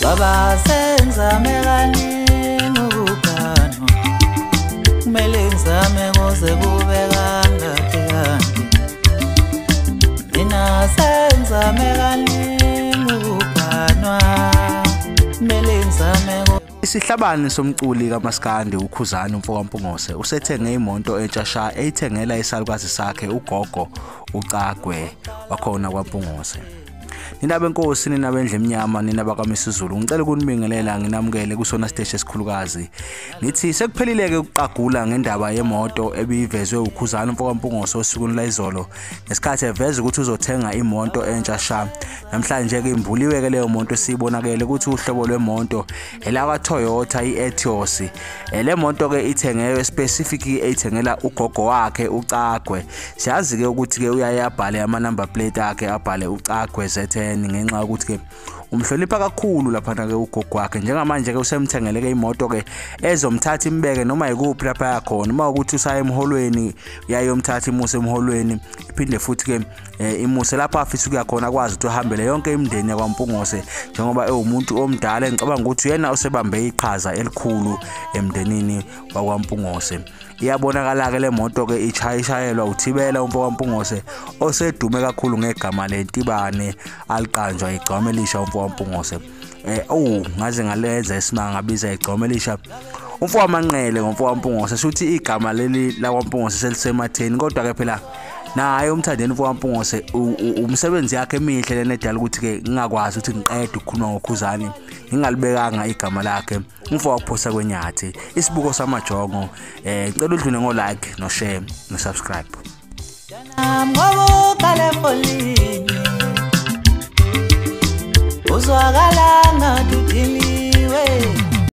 Baba sengizame kaningi ukuganwa, kumele ngizame kuze kube kangaki kanti. Mina sengizame kaningi ukuganwa, kumele ngizame. Isihlabani somculi kaMaskandi uKhuzani umfokaMpungose usethenge imoto entsha sha eyithengela isalukazi sakhe ugogo uCagwe wakhona kwaMpungose. Nina benkosi, nina bendle emnyama, nina bakaMisuzulu, ngicela ukunibingelela nginamukele kusona siteshi esikhulukazi. Ngithi sekuphelile-ke ukuqagula ngendaba yemoto ebivezwe uKhuzani umfokaMpungose osukwini lwayizolo ngesikhathi eveza ukuthi uzothenga imoto entsha sha. Namhlanje-ke imbuliwe-ke leyo moto, esiyibonakele ukuthi uhlobo lwemoto elakwa-Toyota i-Etios. Le moto-ke ithengewe specific eyithengela ugogo wakhe uCagwe. Siyazi-ke ukuthi-ke uyaye abhale ama-number plate akhe, abhale uCagwe ZN ngenxa yokuthi ke umhlonipha kakhulu laphana ke ugogo wakhe. Njengamanje ke usemthengele ke imoto ke ezomthatha imbeke noma ikuphi lapha yakhona. Uma ukuthi usaya emholweni uyayomthatha imuse emholweni, iphinde futhi ke imuse lapha afisa ukuya khona, akwazi ukuthi ahambele yonke imindeni yakwaMpungose njengoba ewumuntu omdala. Ngicabanga ukuthi uyena osebambe iqhaza elikhulu emndenini wakwaMpungose. Iyabonakala ke le moto ke ichayishayelwa uThibela umfokaMpungose osedume kakhulu ngegama lentibane aliqanjwa igcwama elisha umfokaMpungose. Ngaze ngalenza isimanga ngabiza igcwama elisha umfokaManqele ngomfokaMpungose, shuthi igama leli lakwaMpungose selisematheni. Kodwa ke phela naye umthandeni umfokaMpungose umsebenzi yakhe emihle lena edala ukuthi ke ngingakwazi ukuthi ngiqede ukukhuluma ngoKhuzani ngingalibekanga igama lakhe umfowakuphosa kwenyathi isibuko samajongo. Ngicela udlule ngo like no share no subscribe. Uzwakala.